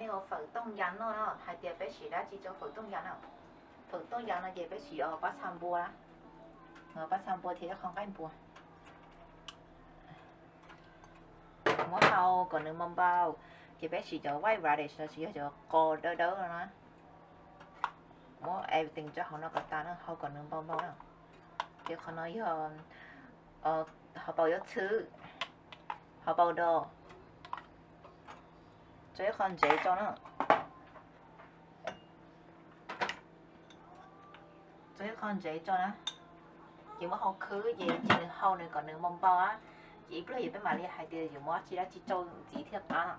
Ua fawm tooj yas noj no, hais tias peb siv dab tsi rau fawm tooj yas no? Fawm tooj yas no ces peb siv pab txha npua, pab txha npua thiab ib qho nqaij npua. Muab hau kom nws npau npau, ces peb siv cov white radish los sis yog cov qos dawb dawb no na. Muab everything rau hauv no kom tas na, hau kom nws npau npau na. Ces qhov no yog hauv paus yuav txhwb, hauv paus dos, tso ib qho ntsev tso na. Tso ib qho ntsev tso na. Ces muab hau khwb ces cia nws hau nws kom nws npau npau na. Ces ib pliag ces peb mam li hais tias yuav muab dab tsi dab tsi rau ntxiv thiaj qab no.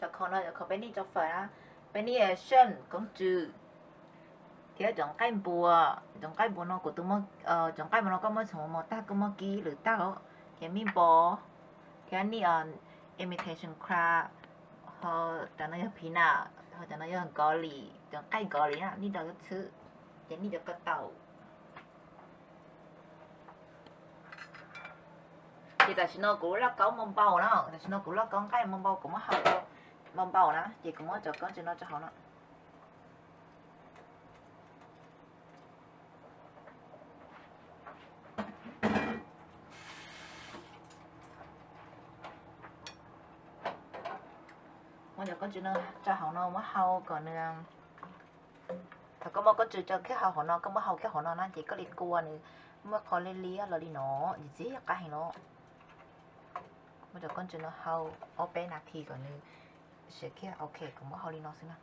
Cov khoom no yog khoom peb nij rau fawm na. Peb nij seej koob tswm thiab cov nqaij npua. Cov nqaij npua no kuv twb muab, cov nqaij npua no koj muab txhoov mos tag koj muab kib lwm tag, thiab mij npos, thiab nij imitation crab, ho cov no yog peanut, ho cov no yog nkaus li, cov nqaij nkaus li na, nij rau yuav txhwb, ces nij cov ko taum. Ces tam sim no kuv lub lauj kaub npau npau na, tam sim no kuv lub lauj kaub nqaij npau npau, kuv muab hau npau npau na, ces kuv muab cov koob tswm no rau hauv no. Muab cov koob tswm no rau hauv no muab hau kom nws, thaum koj muab koob tswm rau kiag hauv no, koj muab hau kiag hauv no na, ces koj li kua nws muaj qhov liab liab los li no, ntxim qab heev los. Muab cov koob tswm no hau ob peb nas this kom nws siav kiag. Ok, kuv muab hau li no xwb na.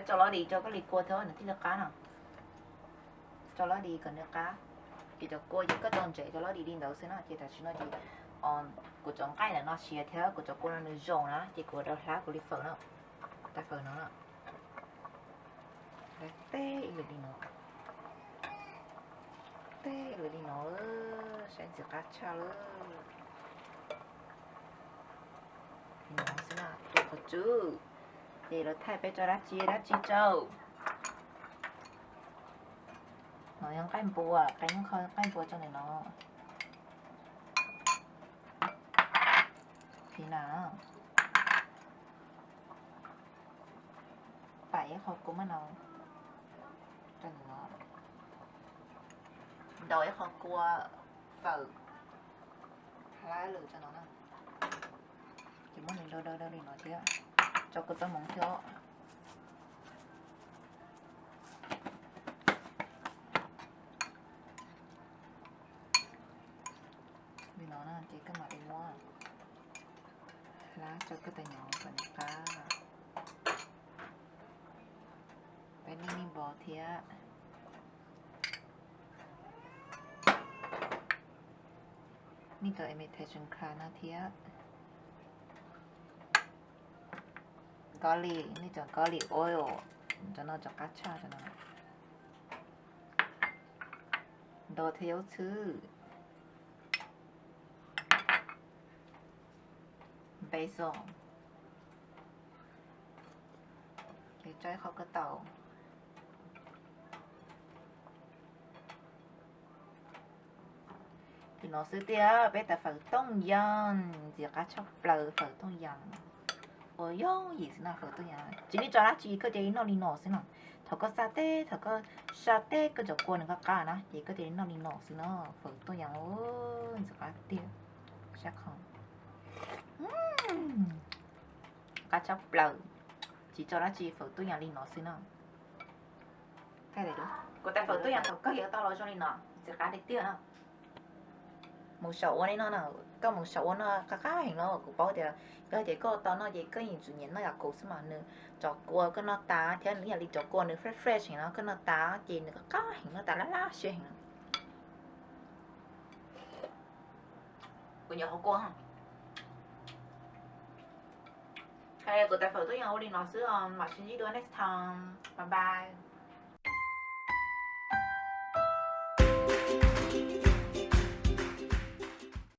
Tso lov dim rau koj li kua thiab nws thiaj li qab no. Tso lov dim kom nws qab. Ces cov kua ces koj tso ntsev cov lov dim li ntawd xwb na. Ces tam sim no ces kuv cov nqaij ntawm no siav thiab kuv cov kua no nws zoo na, ces kuv rau hlab kuv li fawm no, tais fawm no na. Teb ib lwm li no, teb ib lwm li no, saib ntxim qab tshaj lawm. Li no xwb na, tus qhov tswb. Ces lawv thaij peb tso dab tsi dab tsi rau. No yog nqaij npua, qee qho nqaij npua rau ntawm no. Li na, pam ib qho kua maj no rau ntawm no, ntaus ib qho kua fawm hlab lwm rau no na. Ces muab nws daw daw daw li no thiab, tso kua txob hmoov thiab. Li no na ces koj mam li muab hlab rau koj tus nyuam kom nws qab. Peb nij nij npos thiab, nij cov imitation crab no thiab, garlic, nij cov garlic oil, cov no cov qab tshaj cov no. Ntaus thiab yuav txhwb. Basil, ces tso ib qho ko taum. Li no xwb tiag peb tais fawm tooj yas, ntxim qab tshaj plaws fawm tooj yas. Ua yooj yim xwb na fawm tooj yas, tsis nij tso dab tsi koj cia li noj li no xwb na. Thaum koj xa teb, thaum koj xa teb koj cov kua nws qab qab na ces koj cia li noj li no xwb na. Fawm tooj yas, ntxim qab tiag, sab qhov qab tshaj plaws, tsis tso dab tsi fawm tooj yas li no xwb na. Kuv tais fawm tooj yas thaum kawg yuav tau los zoo li no, ntxim qab tiag tiag na. Mus saum ua li no na, koj mus saum ua no qab qab heev los kuv paub tias yog tias koj tau noj ces koj yeej tsum nyiam noj yam kuv xwb mas. Nws cov kua koj noj tas thiab nws yam li cov kua nws fresh fresh heev no, koj noj tas ces nws qab qab heev, noj tas laj laj siab heev no. Kuv nyuam qhuav kua. Kuv tais fawm tooj yas ua li no xwb, mam sib ntsib dua next time, bye bye.